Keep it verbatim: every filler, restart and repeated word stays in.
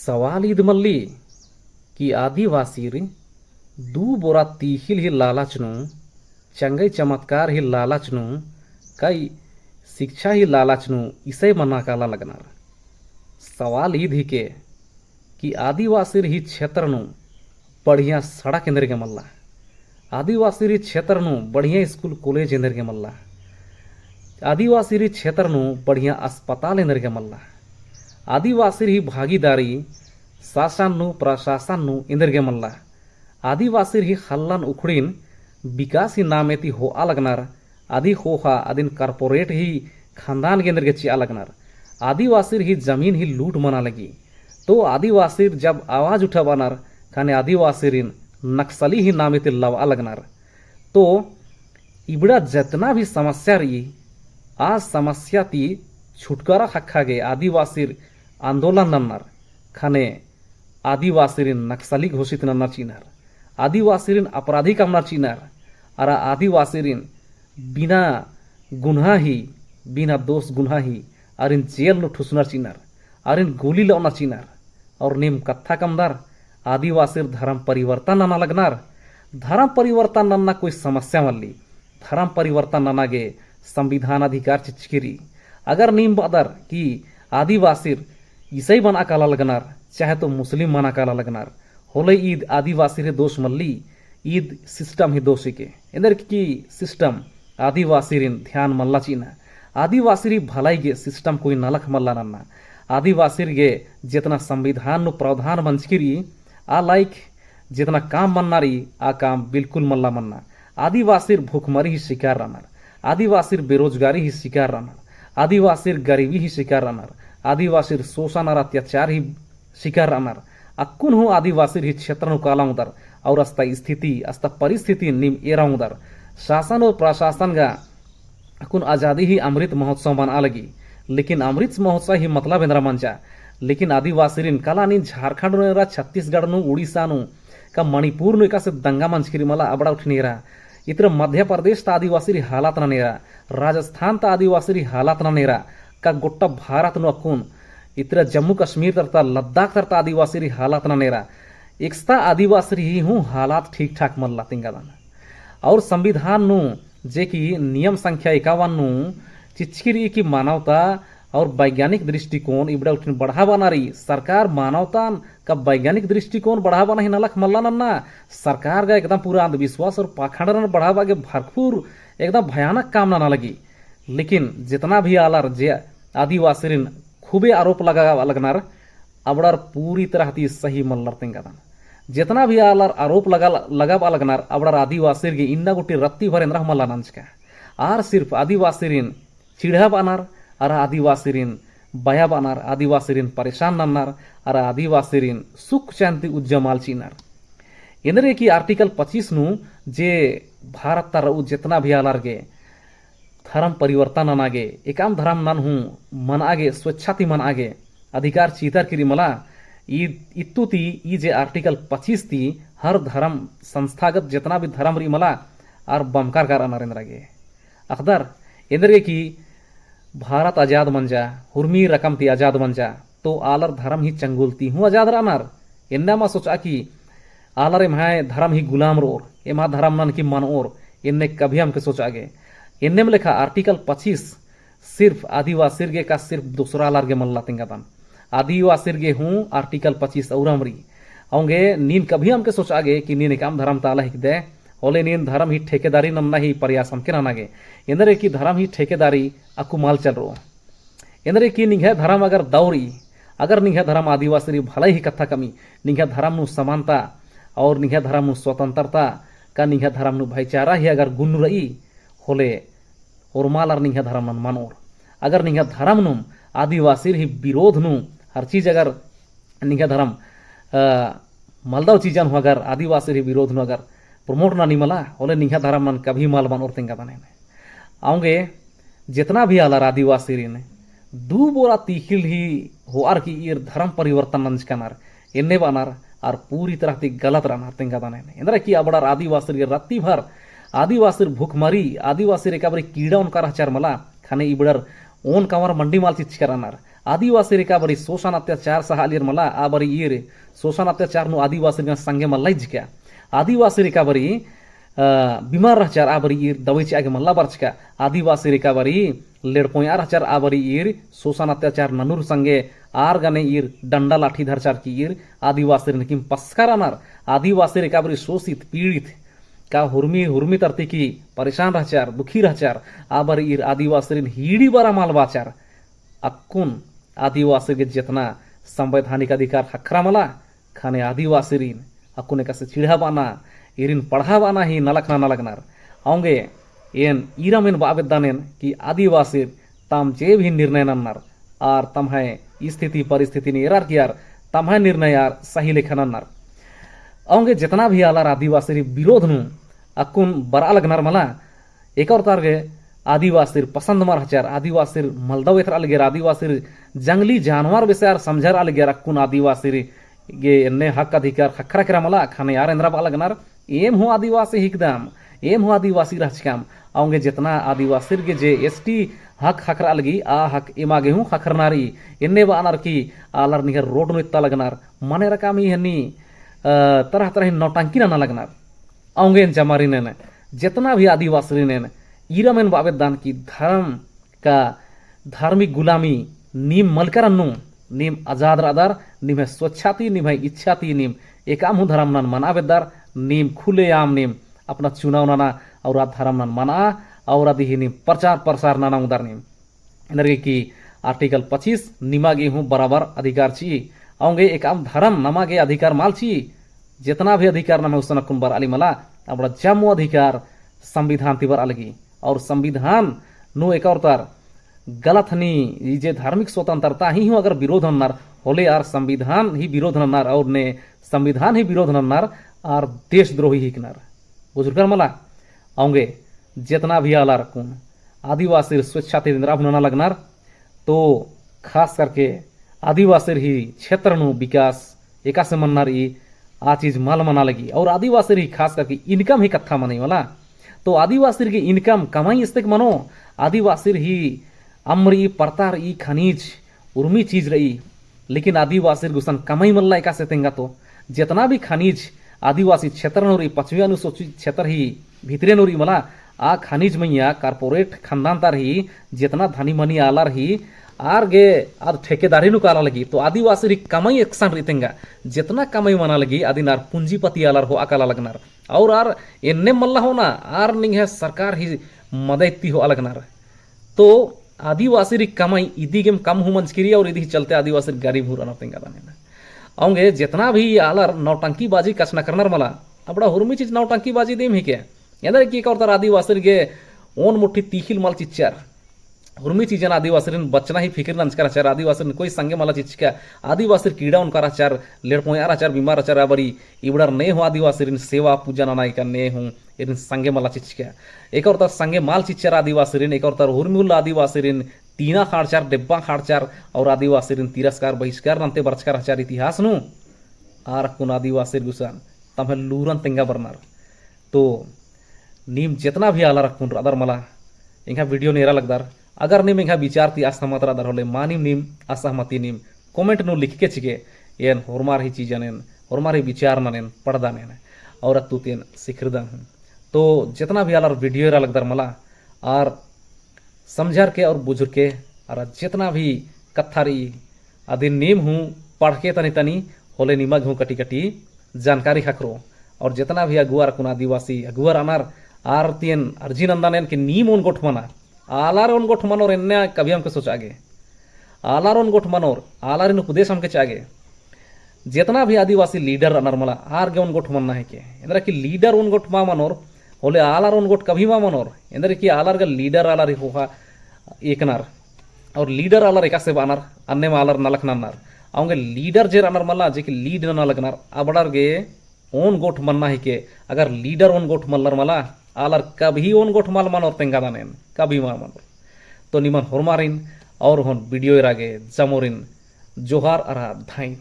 सवाल ईद मल्ली कि आदिवासिर दू बोरा तीखिल ही लालच नू, चंगई चमत्कार ही लालच नू, कई शिक्षा ही लालच नू इसई मना काला लगनर। सवाल ईद हिके कि आदिवासिर ही क्षेत्र नू बढ़िया सड़क एन्देरगे मल्ला। आदिवासिर ही क्षेत्र नू बढ़िया स्कूल कॉलेज एन्देरगे मल्ला। आदिवासिर ही क्षेत्र नू बढ़िया अस्पताल एन्देरगे मल्ला। आदिवासिर ही भागीदारी शासन नू प्रशासन नू एन्देरगे मल्ला। आदिवासिर ही ख़ल्लन उखड़िन विकास ही नामे ती होआ लगनर। अदी ख़ोख़ा अदिन corporate ही खानदान गे एन्देरगे चिआ लगनर। आदिवासिर ही जमीन ही लूट मना लगी। तो आदिवासिर जब आवाज उठाबअनर, ख़ने आदिवासिरिन नक्सली ही नामे ती लवआ लगनर। तो इबड़ा जतना भी समस्या रई, आ समस्या ती छुटकारा ख़क्खा गे आदिवासिर आंदोलन नन्नर। ख़ने आदिवासिरिन नक्सली घोषित नन्नर चिअनर। आदिवासिरिन आपराधिक अमनर चिअनर। अरा आदिवासिरिन बिना गुन्हा ही, बिना दोष गुन्हा ही, आरिन जेल नू ठुसनर चिअनर, आरिन गोली लौनर चिअनर। और नीम कत्था कमदर, आदिवासिर धर्म परिवर्तन नना लगनर। धर्म परिवर्तन नन्ना कोई समस्या मल्ली। धर्म परिवर्तन नना गे संविधान अधिकार चिच्चकी रई। अगर नीम बअदर कि आदिवासिर ईसाई बना काला लगनर, चाहे तो मुस्लिम बना काला लगनर, होले ईद आदिवासिर ही दोष मल्ली, ईद system ही दोष हिके। एन्देरगे कि system आदिवासिरिन ध्यान मल्ला चिअना। आदिवासिर ही भलाई गे system कोई नलख मल्ला नन्ना। आदिवासिर गे जेतना संविधान नू प्रावधान मंजकी रई, आ लायक जेतना काम मन्ना रई, आ काम बिल्कुल मल्ला मन्ना। आदिवासिर भुखमरी ही शिकार रअनर, आदिवासिर बेरोजगारी ही शिकार रअनर, आदिवासिर गरीबी ही शिकार रअनर, आदिवासिर शोषण और अत्याचार ही शिकार रअनर। अक्कुन हूँ आदिवासिर ही क्षेत्र नू काला ओंगदर और अस्ता स्थिति, अस्ता परिस्थिति नीम एरा ओंगदर। शासन और प्रशासन गा अक्कुन आजादी ही अमृत महोत्सव मना लगी, लेकिन अमृत महोत्सव ही मतलब एन्दरा मंजा। लेकिन आदिवासिरिन काला नीन झारखंड नू एरा, छत्तीसगढ़ नू, उड़ीसा नू, का मणिपुर नू एकासे दंगा मंजकी रई मला अबड़ा उठिन एरा। इतरा मध्य प्रदेश ता आदिवासिर ही हालात नन एरा, राजस्थान ता आदिवासिर ही हालात नन एरा, का गोट्टा भारत नू अक्कुन इतरा जम्मू कश्मीर तरता, लद्दाख तरता आदिवासिर ही हालात नन एरा। एकस्ता आदिवासिर ही हूँ हालात ठीक ठाक मल्ला तिंगादन। और संविधान नू जे कि नियम संख्या इक्यावन नू चिच्चकी रई कि मानवता और वैज्ञानिक दृष्टिकोण इबड़ा उठिन बढ़ाबअना रई। सरकार मानवता का वैज्ञानिक दृष्टिकोण बढ़ाबअना ही नलख मल्ला नन्ना। सरकार गा एकदम पूरा अंधविश्वास और पाखंडरन बढ़ाबआ गे भरपूर एकदम भयानक काम नना लगी। लेकिन जेतना भी आलर जे आदिवासिरिन खूबे आरोप लगाबआ लगनर, अबड़र पूरी तरह ती सही मल्लर तिंगादन। जेतना भी आलर आरोप लगा, लगाबआ लगनर, अबड़र आदिवासिर गे इन्ना गूटी रत्ती भर एन्दरा हूँ मल्ला नंजका। आर सिर्फ आदिवासिरिन चिढ़ाबअनर, अरा आदिवासिरिन बयाबअनर, आदिवासिरिन परेशान नन्नर, अरा आदिवासिरिन सुख चैन ती उज्जा मल चिअनर। एन्देरगे कि article पच्चीस नू जे भारत ता रऊ जेतना भी आलर गे धर्म परिवर्तन नना गे, एकअम धर्म नन हूँ मनआ गे, स्वेच्छा ती मनआ गे अधिकार चितारकी रई मला। ई इत्तु ती ई जे article पच्चीस ती हर धर्म संस्थागत जेतना भी धर्म रई मला, आर बमकार कारअनर एन्दरा गे। अख़दर एन्देरगे कि भारत आजाद मंजा, हुरमी रकम ती आजाद मंजा, तो आलर धर्म ही चंगुल ती हूँ आजाद रअनर। एन्ने मा सोचआ कि आलर एम्है धर्म ही गुलाम रओर, एम्है धर्म नन की मनओर, एन्ने कभी अमके सोचआ गे। एन्नेम लेखा article पच्चीस सिर्फ आदिवासिर गे का सिर्फ दूसरा आलर गे मल्ला तिंगादन। आदिवासिर गे हूँ article पच्चीस अउरम रई। औंगे नीन कभी अमके सोचआ गे कि नीन एकअम धर्म ता आला हिकदय, होले नीन धर्म ही ठेकेदारी नन्ना ही प्रयास अमके नना गे। एन्देरगे कि धर्म ही ठेकेदारी अक्कु मल चल रओ। एन्देरगे कि निंग्है धर्म अगर दौ रई, अगर निंग्है धर्म आदिवासिर ही भलाई ही कत्था कमई, निंग्है धर्म नू समानता और निंग्है धर्म नू स्वतंत्रता, का निंग्है धर्म नू भाईचारा ही अगर गुन रई, होले ओर्मालर निंग्है धर्म नन मनओर। अगर निंग्है धर्म नुम आदिवासिर ही विरोध नू हर चीज अगर निंग्है धर्म, अ, मलदव चीजन हूँ अगर आदिवासिर ही विरोध नू अगर promote ननी मला, होले निंग्है धर्म नन कभी मल मनओर तिंगादन एन्ने। औंगे जेतना भी आलर आदिवासिरिन दू बोरा तीखिल ही होअर की ईर धर्म परिवर्तन नंजकनर, एन्ने बअनर आर पूरी तरह ती गलत रअनर तिंगादन एन्ने। एन्देरगे कि अबड़र आदिवासिर गे रत्ती भर, आदिवासिर भुखमरी, आदिवासिर एकाबारी कीड़ा ओनका रहचर मला, ख़ने इबड़र ओन कंवर मंडी मल चिच्चकर रअनर। आदिवासिर एका बारी शोषण अत्याचार सहालियर मला, आ बारी ईर शोषण अत्याचार नू आदिवासिर गने संगे मल्ला चिच्चका। आदिवासिर एका बारी, अ, बीमार रहचर, आ बारी ईर दवाई चिआ गे मल्ला बरचका। आदिवासिर एका बारी लेड़पोंया रहचर, आ बारी ईर शोषण अत्याचार ननुर संगे आर गने ईर डंडा लाठी धरचर की ईर आदिवासिरिन हिकिम पसका रअनर। आदिवासिर एका बारी शोषित, पीड़ित, का हुरमी, हुरमी तरती की परेशान रहचर, दुखी रहचर, आ बारी ईर आदिवासिरिन हीड़ी बरा मल बाचर। अक्कुन आदिवासिर गे जेतना संवैधानिक अधिकार ख़क्खरा मला, ख़ने आदिवासिरिन अक्कुन एकासे चिढ़ा बअना, ईरिन पढ़ा बअना ही नलख नना लगनर। औंगे एन ईरम एन बआ बेद्दानेन कि आदिवासिर तम जे भी निर्णय नन्नर, आर तम्है स्थिति परिस्थितिन एरर कियर, तम्है निर्णय आर सही लेखा नन्नर। औंगे जेतना भी आलर आदिवासिर विरोध नू अक्कुन बरआ लगनर मला, एका ओर तार गे आदिवासिर पसंद मल रहचर, आदिवासिर मलदव एथरआ लगियर, आदिवासिर जंगली जानवर बेसे आर समझरआ लगियर, अक्कुन आदिवासिर गे एन्ने हक अधिकार ख़क्खरा केरा मला, ख़ने आर एन्दरा बआ लगनर, एम हूँ आदिवासी हिकदम, एम हूँ आदिवासी रहचकम। औंगे जेतना आदिवासिर गे जे ST हक ख़क्खरआ लगी, आ हक एमा गे हूँ ख़क्खरना रई। एन्ने बअनर कि आलर निंग्है रोड नू एत्ता लगनर, मने रकम ही हन्नी, अ, तरह तरह ही नौटंकी नना लगनर। औंगे एन जमारिन एन, जेतना भी आदिवासिरिन एन, ईरम एन बआ बेद्दन कि धर्म का धार्मिक गुलामी नीम मल केरन नू, नीम आजाद रअदर, निम्है स्वेच्छा ती, निम्है इच्छा ती नीम एकअम हूँ धर्म नन मनआ बेद्दर, नीम खुलेआम नीम अपना चुनाव नना और आ धर्म नन मनआ और अदी ही नीम प्रचार प्रसार नना ओंगदर नीम। एन्देरगे कि article पच्चीस निमा गे हूँ बराबर अधिकार चिई। औंगे एकअम धर्म नमा गे अधिकार मल चिई। जेतना भी अधिकार नम्है गुसन अक्कुन बरआ लगी मला, अबड़ा जम्मो अधिकार संविधान ती बरआ लगी। और संविधान नू एका ओर तार गलत हनी, ई जे धार्मिक स्वतंत्रता ही हूँ अगर विरोध नन्नर, होले आर संविधान ही विरोध नन्नर और ने संविधान ही विरोध नन्नर, आर देशद्रोही हिकनर। बुझुरकर मला? औंगे जेतना भी आलर अक्कुन आदिवासिर स्वेच्छा ती एन्दरा हूँ नना लगनर, तो खास करके आदिवासिर ही क्षेत्र नू विकास एकासे मन्ना रई, आ चीज मल मना लगी। और आदिवासिर ही खास करके income ही कत्था मनई मला। तो आदिवासिर गे income कमाई इस्तेक मनो, आदिवासिर ही अम्म रई, परता रई, खनिज उर्मी चीज रई, लेकिन आदिवासिर गुसन कमाई मल्ला एकासे तेंगा तो। जेतना भी खनिज आदिवासी क्षेत्र नू रई, पछुआ अनुसूचित क्षेत्र ही भितरे नू रई मला, आ खनिज मइय्याँ corporate खानदान ता रई, जेतना धनी मनी आलर ही, आर गे आद ठेकेदारी नू काला लगी, तो आदिवासिर ही कमाई एकसन रई तेंगा, जेतना कमाई मना लगी, अदिन आर पूंजीपति आलर होआ काला लगनर। और आर एन्ने मल्ला होना, आर निंग्है सरकार ही मदद ती होआ लगनर। तो आदिवासिर ही कमाई इदी गेम कम हूँ मंजकी रई और इदी ही चलते आदिवासिर गरीब हूँ रअनर तेंगा दन एन। औंगे जेतना भी आलर नौटंकीबाजी कछनखरनर मला, अबड़ा हुरमी चीज नौटंकीबाजी दिम हिके। एन्देर कि एका ओर तार आदिवासिर गे ओन मुट्ठी तीखिल मल चिच्चर। हुरमी चीजन आदिवासिरिन बचना ही फिकिर नंजका रहचर, आदिवासिरिन कोई संगे मला चिच्चका, आदिवासिर कीड़ा ओनका रहचर, लेड़पोंया रहचर, बीमार रहचर, आ बारी इबड़र ने हूँ आदिवासिरिन सेवा पूजा नना एका ने हूँ एरिन संगे मला चिच्चका। एका ओर तार संगे मल चिच्चर आदिवासिरिन, एका ओर तार हुरमी उल्ला आदिवासिरिन टीना खाड़चर, डेब्बा खाड़चर, और आदिवासिरिन तिरस्कार बहिष्कार नन्ते बरचका रहचर इतिहास नू। आर अक्कुन आदिवासिर गुसन तम्है लूरन तेंगा बरनर। तो नीम जेतना भी आलर अक्कुन रअदर मला, एंग्है video नू एरा लगदर, अगर नीम एंग्है विचार ती असहमत रअदर होले, मानिम नीम असहमति नीम comment नू लिखके चिके, एन होरमार ही चीजन एन, होरमार ही विचार नन एन पढ़दन एन, और अत्तु ती एन सिखरदन हूँ। तो जेतना भी आलर video एरा लगदर मला, आर समझरके और बुझरके, आर जेतना भी कत्था रई, अदिन नीम हूँ पढ़के तनी तनी होले निमा गे हूँ कटी कटी जानकारी ख़क्खरो। और जेतना भी अगुवर अक्कुन आदिवासी अगुवर रअनर, आर ती एन अर्जी नन्दन एन कि नीम ओन गोठ मना, आलर ओन गोठ मनोर एन्ने कभी अमके सोचआ गे। आलर ओन गोठ मनोर, आलरिन उपदेश अमके चिआ गे। जेतना भी आदिवासी leader रअनर मला, आर गे ओन गोठ मन्ना हेके। एन्देर कि leader ओन गोठ मा मनोर, होले आलर ओन गोठ कभी मा मनोर। एन्देर कि आलर गा leader आलर ही होआ एकनर। और leader आलर एकासे बअनर, अन्नेम आलर नलख नन्नर। औंगे leader जे रअनर मला, जे कि lead नना लगनर, अबड़र गे ओन गोठ मन्ना हेके। अगर leader ओन गोठ मल्लर मला, आलर कभी ओन गोठ मल मनोर तेंगा दन एन, कभी मा मनोर। तो निमन होरमारिन और होन video एरा गे जमोरिन जोहार अरा धइन।